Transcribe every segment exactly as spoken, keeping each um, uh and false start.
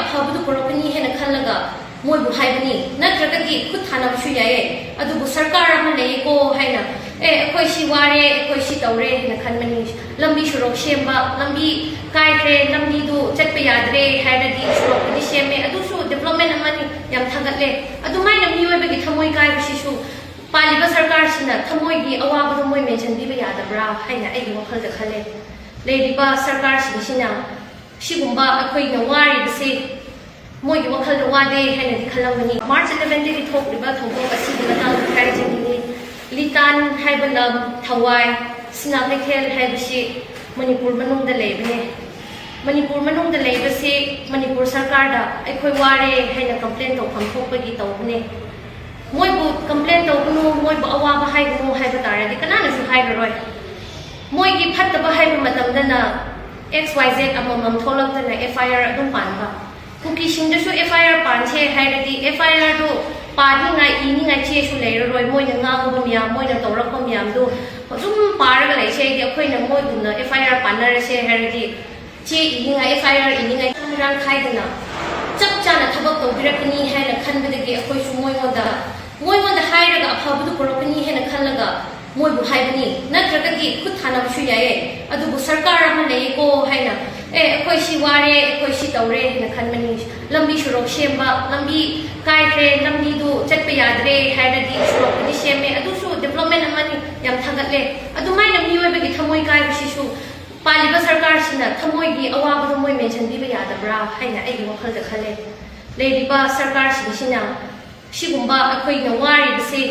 ꯑꯐꯕꯗꯨ ꯄꯨꯔꯛꯀꯅꯤ ꯍꯥꯏꯅ ꯈꯜꯂꯒ ꯃꯣꯏꯕꯨ ꯍꯥꯏꯕꯅꯤ, ꯅꯠꯇ꯭ꯔꯒꯗꯤ ꯈꯨꯠ ꯊꯥꯅꯕꯁꯨ ꯌꯥꯏꯌꯦ꯫ ꯑꯗꯨꯕꯨ ꯁꯔꯀꯥꯔ ꯑꯃ ꯂꯩꯌꯦꯀꯣ ꯍꯥꯏꯅ, "ꯑꯦ, ꯑꯩꯈꯣꯏ ꯁꯤ ꯋꯥꯔꯦ, ꯑꯩꯈꯣꯏ ꯁꯤ ꯇꯧꯔꯦ" ꯍꯥꯏꯅ ꯈꯟꯕꯅꯤ꯫ ꯂꯝꯕꯤ ꯁꯣꯔꯣꯛ ꯁꯦꯝꯕ, ꯂꯝꯕꯤ ꯀꯥꯏꯈ꯭ꯔꯦ, ꯂꯝꯕꯤꯗꯨ ꯆꯠꯄ ꯌꯥꯗ꯭ꯔꯦ ꯍꯥꯏꯔꯗꯤ ꯁꯣꯔꯣꯛꯄꯨꯗꯤ ꯁꯦꯝꯃꯦ, ꯑꯗꯨꯁꯨ ꯗꯤꯕ꯭ꯂꯞꯃꯦꯟ ꯑꯃꯅꯤ, ꯌꯥꯝ ꯊꯥꯒꯠꯂꯦ꯫ ꯑꯗꯨꯃꯥꯏꯅ ꯃꯤꯑꯣꯏꯕꯒꯤ ꯊꯃꯣꯏ ꯀꯥꯏꯕꯁꯤꯁꯨ ꯄꯥꯜꯂꯤꯕ ꯁꯔꯀꯥꯔꯁꯤꯅ ꯊꯃꯣꯏꯒꯤ ꯑꯋꯥꯕꯗꯨ ꯃꯣꯏ ꯃꯦꯟꯁꯤꯟꯕꯤꯕ ꯌꯥꯗꯕ꯭ꯔꯥ ꯍꯥꯏꯅ ꯑꯩꯒꯤ ꯋꯥꯈꯜꯗ ꯈꯜꯂꯦ꯫ ꯂꯩꯔꯤꯕ ꯁꯔꯀꯥꯔꯁꯤꯡꯁꯤꯅ ꯁꯤꯒꯨꯝꯕ ꯑꯩꯈꯣꯏꯅ ꯋꯥꯔꯤꯕꯁꯦ ꯃꯣꯏꯒꯤ ꯋꯥꯈꯜꯗ ꯋꯥꯗꯦ ꯍꯥꯏꯅꯗꯤ ꯈꯜꯂꯝꯒꯅꯤ꯫ ꯃꯥꯔꯆ elevenꯗꯒꯤ ꯊꯣꯛꯂꯤꯕ ꯊꯧꯗꯣꯛ ꯑꯁꯤꯒꯤ ꯃꯇꯥꯡꯗ ꯍꯥꯏꯖꯅꯤꯡꯉꯤ꯫ ꯂꯤꯇꯥꯟ ꯍꯥꯏꯕ ꯂꯝ, ꯊꯋꯥꯏ, ꯁꯤꯅꯥ ꯀꯩꯊꯦꯜ ꯍꯥꯏꯕꯁꯤ ꯃꯅꯤꯄꯨꯔ ꯃꯅꯨꯡꯗ ꯂꯩꯕꯅꯦ꯫ ꯃꯅꯤꯄꯨꯔ ꯃꯅꯨꯡꯗ ꯂꯩꯕꯁꯤ ꯃꯅꯤꯄꯨꯔ ꯁꯔꯀꯥꯔꯗ ꯑꯩꯈꯣꯏ ꯋꯥꯔꯦ ꯍꯥꯏꯅ ꯀꯝꯄ꯭ꯂꯦꯟ ꯇꯧꯐꯝ ꯊꯣꯛꯄꯒꯤ ꯇꯧꯕꯅꯦ꯫ ꯃꯣꯏꯕꯨ ꯀꯝꯄ꯭ꯂꯦꯟ ꯇꯧꯒꯅꯨ, ꯃꯣꯏꯕꯨ ꯑꯋꯥꯕ ꯍꯥꯏꯒꯅꯨ ꯍꯥꯏꯕ ꯇꯥꯔꯗꯤ ꯀꯅꯥꯅꯁꯨ ꯍꯥꯏꯔꯔꯣꯏ꯫ ꯃꯣꯏꯒꯤ ꯐꯠꯇꯕ ꯍꯥꯏꯕ ꯃꯇꯝꯗꯅ X Y Z ꯑꯃꯃꯝ ꯊꯣꯛꯂꯛꯇꯅ F I R ꯑꯗꯨꯝ ꯄꯥꯟꯕ꯫ ꯀꯨꯀꯤꯁꯤꯡꯗꯁꯨ F I R ꯄꯥꯟꯁꯦ ꯍꯥꯏꯔꯗꯤ F I R ꯗꯨ ꯄꯥꯅꯤꯡꯉꯥꯏ, ꯏꯅꯤꯡꯉꯥꯏ ꯆꯦꯁꯨ ꯂꯩꯔꯔꯣꯏ꯫ ꯃꯣꯏꯅ ꯉꯥꯡꯕ ꯃꯌꯥꯝ, ꯃꯣꯏꯅ ꯇꯧꯔꯛꯄ ꯃꯌꯥꯝꯗꯨ ꯑꯗꯨꯝ ꯄꯥꯔꯒ ꯂꯩꯁꯦ ꯍꯥꯏꯗꯤ ꯑꯩꯈꯣꯏꯅ ꯃꯣꯏꯒꯨꯝꯅ F I R ꯄꯥꯟꯅꯔꯁꯦ ꯍꯥꯏꯔꯗꯤ ꯆꯦ ꯏꯅꯤꯡꯉꯥꯏ, F I R ꯏꯅꯤꯡꯉꯥꯏ ꯃꯔꯥꯡ ꯈꯥꯏꯗꯅ ꯆꯞ ꯆꯥꯅ ꯊꯕꯛ ꯇꯧꯕꯤꯔꯛꯀꯅꯤ ꯍꯥꯏꯅ ꯈꯟꯕꯗꯒꯤ ꯑꯩꯈꯣꯏꯁꯨ ꯃꯣꯏꯉꯣꯟꯗ, ꯃꯣꯏꯉꯣꯟꯗ ꯍꯥꯏꯔꯒ ꯑꯐꯕꯗꯨ ꯄꯨꯔꯛꯀꯅꯤ ꯍꯥꯏꯅ ꯈꯜꯂꯒ ꯃꯣꯏꯕꯨ ꯍꯥꯏꯕꯅꯤ, ꯅꯠꯇ꯭ꯔꯒꯗꯤ ꯈꯨꯠ ꯊꯥꯅꯕꯁꯨ ꯌꯥꯏꯌꯦ꯫ ꯑꯗꯨꯕꯨ ꯁꯔꯀꯥꯔ ꯑꯃ ꯂꯩꯌꯦꯀꯣ ꯍꯥꯏꯅ, "ꯑꯦ, ꯑꯩꯈꯣꯏ ꯁꯤ ꯋꯥꯔꯦ, ꯑꯩꯈꯣꯏ ꯁꯤ ꯇꯧꯔꯦ" ꯍꯥꯏꯅ ꯈꯟꯕꯅꯤ꯫ ꯂꯝꯕꯤ ꯁꯣꯔꯣꯛ ꯁꯦꯝꯕ, ꯂꯝꯕꯤ ꯀꯥꯏꯈ꯭ꯔꯦ, ꯂꯝꯕꯤꯗꯨ ꯆꯠꯄ ꯌꯥꯗ꯭ꯔꯦ ꯍꯥꯏꯔꯗꯤ ꯁꯣꯔꯣꯛꯄꯨꯗꯤ ꯁꯦꯝꯃꯦ, ꯑꯗꯨꯁꯨ ꯗꯤꯕ꯭ꯂꯞꯃꯦꯟ ꯑꯃꯅꯤ, ꯌꯥꯝ ꯊꯥꯒꯠꯂꯦ꯫ ꯑꯗꯨꯃꯥꯏꯅ ꯃꯤꯑꯣꯏꯕꯒꯤ ꯊꯃꯣꯏ ꯀꯥꯏꯕꯁꯤꯁꯨ ꯄꯥꯜꯂꯤꯕ ꯁꯔꯀꯥꯔꯁꯤꯅ ꯊꯃꯣꯏꯒꯤ ꯑꯋꯥꯕꯗꯨ ꯃꯣꯏ ꯃꯦꯟꯁꯤꯟꯕꯤꯕ ꯌꯥꯗꯕ꯭ꯔꯥ ꯍꯥꯏꯅ ꯑꯩꯒꯤ ꯋꯥꯈꯜꯗ ꯈꯜꯂꯦ꯫ ꯂꯩꯔꯤꯕ ꯁꯔꯀꯥꯔꯁꯤꯡꯁꯤꯅ ꯁꯤꯒꯨꯝꯕ ꯑꯩꯈꯣꯏꯅ ꯋꯥꯔꯤꯕꯁꯦ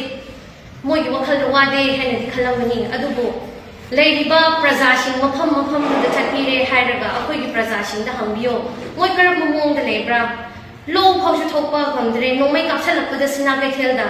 ꯃꯣꯏꯒꯤ ꯋꯥꯈꯜꯗ ꯋꯥꯗꯦ ꯍꯥꯏꯅꯗꯤ ꯈꯜꯂꯝꯒꯅꯤ, ꯑꯗꯨꯕꯨ ꯂꯩꯔꯤꯕ ꯄ꯭ꯔꯖꯥꯁꯤꯡ ꯃꯐꯝ ꯃꯐꯝꯗꯨꯗ ꯆꯠꯄꯤꯔꯦ ꯍꯥꯏꯔꯒ ꯑꯩꯈꯣꯏꯒꯤ ꯄ꯭ꯔꯖꯥꯁꯤꯡꯗ ꯍꯪꯕꯤꯌꯣ, ꯃꯣꯏ ꯀꯔꯝꯕ ꯃꯑꯣꯡꯗ ꯂꯩꯕ꯭ꯔꯥ? ꯂꯧ ꯐꯥꯎꯁꯨ ꯊꯣꯛꯄ ꯉꯝꯗ꯭ꯔꯦ, ꯅꯣꯡꯃꯩ ꯀꯥꯞꯁꯜꯂꯛꯄꯗ ꯁꯤꯅꯥ ꯀꯩꯊꯦꯜꯗ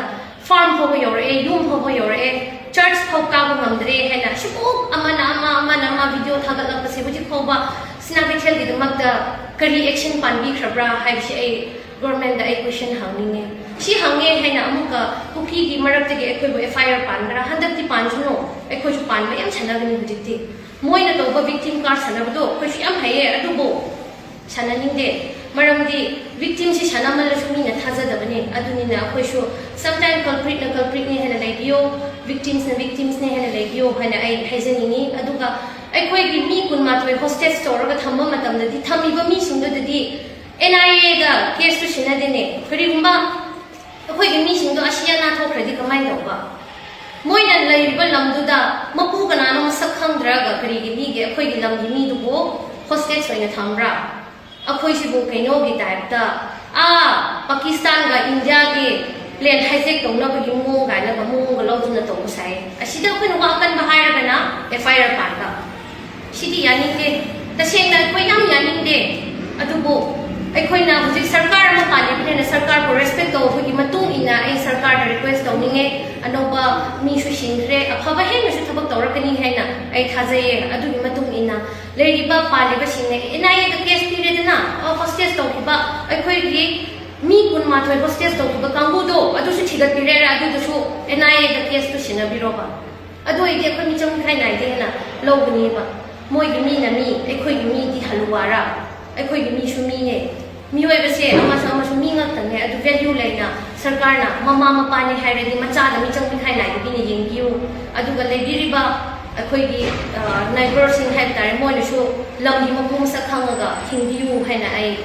ꯐꯥꯔꯝ ꯐꯥꯎꯕ ꯌꯧꯔꯛꯑꯦ, ꯌꯨꯝ ꯐꯥꯎꯕ ꯌꯧꯔꯛꯑꯦ, ꯆꯔꯆ ꯐꯥꯎ ꯀꯥꯕ ꯉꯝꯗ꯭ꯔꯦ ꯍꯥꯏꯅ ꯑꯁꯨꯃꯨꯛ ꯑꯃꯅ ꯑꯃ, ꯑꯃꯅ ꯑꯃ ꯚꯤꯗꯤꯑꯣ ꯊꯥꯒꯠꯂꯛꯄꯁꯦ ꯍꯧꯖꯤꯛ ꯐꯥꯎꯕ ꯁꯤꯅꯥ ꯀꯩꯊꯦꯜꯒꯤꯗꯃꯛꯇ ꯀꯔꯤ ꯑꯦꯛꯁꯟ ꯄꯥꯟꯕꯤꯈ꯭ꯔꯕ꯭ꯔꯥ ꯍꯥꯏꯕꯁꯤ ꯑꯩ ꯒꯣꯔꯃꯦꯟꯗ ꯑꯩ ꯀꯣꯏꯁꯟ ꯍꯪꯅꯤꯡꯉꯦ꯫ ꯁꯤ ꯍꯪꯉꯦ ꯍꯥꯏꯅ ꯑꯃꯨꯛꯀ ꯀꯨꯀꯤꯒꯤ ꯃꯔꯛꯇꯒꯤ ꯑꯩꯈꯣꯏꯕꯨ F I R ꯄꯥꯟꯕ꯭ꯔꯥ? ꯍꯟꯗꯛꯇꯤ ꯄꯥꯟꯁꯅꯨ, ꯑꯩꯈꯣꯏꯁꯨ ꯄꯥꯟꯕ ꯌꯥꯝ ꯁꯥꯟꯅꯒꯅꯤ ꯍꯧꯖꯤꯛꯇꯤ꯫ ꯃꯣꯏꯅ ꯇꯧꯕ ꯚꯤꯛꯇꯤꯝ ꯀꯥꯔꯗ ꯁꯥꯟꯅꯕꯗꯣ ꯑꯩꯈꯣꯏꯁꯨ ꯌꯥꯝ ꯍꯩꯌꯦ, ꯑꯗꯨꯕꯨ ꯁꯥꯟꯅꯅꯤꯡꯗꯦ꯫ ꯃꯔꯝꯗꯤ victimꯁꯤ ꯁꯥꯟꯅꯃꯜꯂꯁꯨ ꯃꯤꯅ ꯊꯥꯖꯗꯕꯅꯦ꯫ ꯑꯗꯨꯅꯤꯅ ꯑꯩꯈꯣꯏꯁꯨ sometime culpritꯅ culpritꯅꯦ ꯍꯥꯏꯅ ꯂꯩꯕꯤꯌꯣ, victimsꯅ victimsꯅꯦ ꯍꯥꯏꯅ ꯂꯩꯕꯤꯌꯣ ꯍꯥꯏꯅ ꯑꯩ ꯍꯥꯏꯖꯅꯤꯡꯉꯤ꯫ ꯑꯗꯨꯒ ꯑꯩꯈꯣꯏꯒꯤ ꯃꯤ ꯀꯨꯟꯃꯥꯊꯣꯏ hostage ꯇꯧꯔꯒ ꯊꯝꯕ ꯃꯇꯝꯗꯗꯤ ꯊꯝꯃꯤꯕ ꯃꯤꯁꯤꯡꯗꯨꯗꯗꯤ NIAꯗ caseꯇꯨ ꯁꯤꯟꯅꯗꯦꯅꯦ꯫ ꯀꯔꯤꯒꯨꯝꯕ ꯑꯩꯈꯣꯏꯒꯤ ꯃꯤꯁꯤꯡꯗꯣ ꯑꯁꯤ ꯑꯅꯥ ꯊꯣꯛꯈ꯭ꯔꯗꯤ ꯀꯃꯥꯏꯅ ꯇꯧꯕ? ꯃꯣꯏꯅ ꯂꯩꯔꯤꯕ ꯂꯝꯗꯨꯗ ꯃꯄꯨ ꯀꯅꯥꯅꯣ ꯃꯁꯛ ꯈꯪꯗ꯭ꯔꯒ ꯀꯔꯤꯒꯤ ꯃꯤꯒꯤ, ꯑꯩꯈꯣꯏꯒꯤ ꯂꯝꯒꯤ ꯃꯤꯗꯨꯕꯨ hostage ꯑꯣꯏꯅ ꯊꯝꯕ꯭ꯔꯥ? ꯑꯩꯈꯣꯏꯁꯤꯕꯨ ꯀꯩꯅꯣꯒꯤ typeꯇ, ꯑꯥ, ꯄꯥꯀꯤꯁꯇꯥꯟꯒ ꯏꯟꯗꯤꯌꯥꯒꯤ plane hijack ꯇꯧꯅꯕꯒꯤ ꯃꯑꯣꯡ ꯀꯥꯏꯅꯒ ꯃꯑꯣꯡꯒ ꯂꯧꯗꯨꯅ ꯇꯧꯕ ꯁꯥꯏ꯫ ꯑꯁꯤꯗ ꯑꯩꯈꯣꯏꯅ ꯋꯥ ꯑꯀꯟꯕ ꯍꯥꯏꯔꯒꯅ FIR ꯄꯥꯟꯕ꯫ ꯁꯤꯗꯤ ꯌꯥꯅꯤꯡꯗꯦ꯫ ꯇꯁꯦꯡꯅ ꯑꯩꯈꯣꯏ ꯌꯥꯝ ꯌꯥꯅꯤꯡꯗꯦ꯫ ꯑꯗꯨꯕꯨ ꯑꯩꯈꯣꯏꯅ ꯍꯧꯖꯤꯛ ꯁꯔꯀꯥꯔ ꯑꯃ ꯄꯥꯜꯂꯤꯕꯅꯤꯅ ꯁꯔꯀꯥꯔꯕꯨ respect ꯇꯧꯕꯒꯤ ꯃꯇꯨꯡ ꯏꯟꯅ ꯑꯩ ꯁꯔꯀꯥꯔꯗ request ꯇꯧꯅꯤꯡꯉꯦ꯫ ꯑꯅꯧꯕ ꯃꯤꯁꯨ ꯁꯤꯟꯈ꯭ꯔꯦ, ꯑꯐꯕ ꯍꯦꯟꯅꯁꯨ ꯊꯕꯛ ꯇꯧꯔꯛꯀꯅꯤ ꯍꯥꯏꯅ ꯑꯩ ꯊꯥꯖꯩꯌꯦ꯫ ꯑꯗꯨꯒꯤ ꯃꯇꯨꯡ ꯏꯟꯅ ꯂꯩꯔꯤꯕ ꯄꯥꯜꯂꯤꯕꯁꯤꯡꯅ NIAꯗ case ꯄꯤꯔꯦꯗꯅ, hostage ꯇꯧꯈꯤꯕ ꯑꯩꯈꯣꯏꯒꯤ ꯃꯤ ꯀꯨꯟꯃꯥꯊꯣꯏ hostage ꯇꯧꯈꯤꯕ ꯀꯥꯡꯕꯨꯗꯣ ꯑꯗꯨꯁꯨ ꯊꯤꯒꯠꯄꯤꯔꯦꯔ, ꯑꯗꯨꯗꯨꯁꯨ NIAꯗ caseꯇꯨ ꯁꯤꯟꯅꯕꯤꯔꯣꯕ꯫ ꯑꯗꯨ ꯑꯣꯏꯔꯗꯤ ꯑꯩꯈꯣꯏ ꯃꯤꯆꯪ ꯃꯤꯈꯥꯏ ꯅꯥꯏꯗꯦ ꯍꯥꯏꯅ ꯂꯧꯒꯅꯦꯕ꯫ ꯃꯣꯏꯒꯤ ꯃꯤꯅ ꯃꯤ, ꯑꯩꯈꯣꯏꯒꯤ ꯃꯤꯗꯤ ꯍꯜꯂꯨꯋꯥꯔ, ꯑꯩꯈꯣꯏꯒꯤ ꯃꯤꯁꯨ ꯃꯤꯅꯦ꯫ ꯃꯤꯑꯣꯏꯕꯁꯦ ꯑꯃꯁꯨ ꯑꯃꯁꯨ ꯃꯤ ꯉꯥꯛꯇꯅꯦ꯫ ꯑꯗꯨ value ꯂꯩꯅ ꯁꯔꯀꯥꯔꯅ ꯃꯃꯥ ꯃꯄꯥꯅꯤ ꯍꯥꯏꯔꯗꯤ ꯃꯆꯥꯗ ꯃꯤꯆꯪ ꯃꯤꯈꯥꯏ ꯅꯥꯏꯗꯕꯤꯅ ꯌꯦꯡꯕꯤꯌꯨ꯫ ꯑꯗꯨꯒ ꯂꯩꯕꯤꯔꯤꯕ ꯑꯩꯈꯣꯏꯒꯤ, ꯑ, neighbourꯁꯤꯡ ꯍꯥꯏꯕ ꯇꯥꯔꯦ, ꯃꯣꯏꯅꯁꯨ ꯂꯝꯒꯤ ꯃꯄꯨ ꯃꯁꯛ ꯈꯪꯉꯒ ꯍꯤꯡꯕꯤꯌꯨ ꯍꯥꯏꯅ ꯑꯩ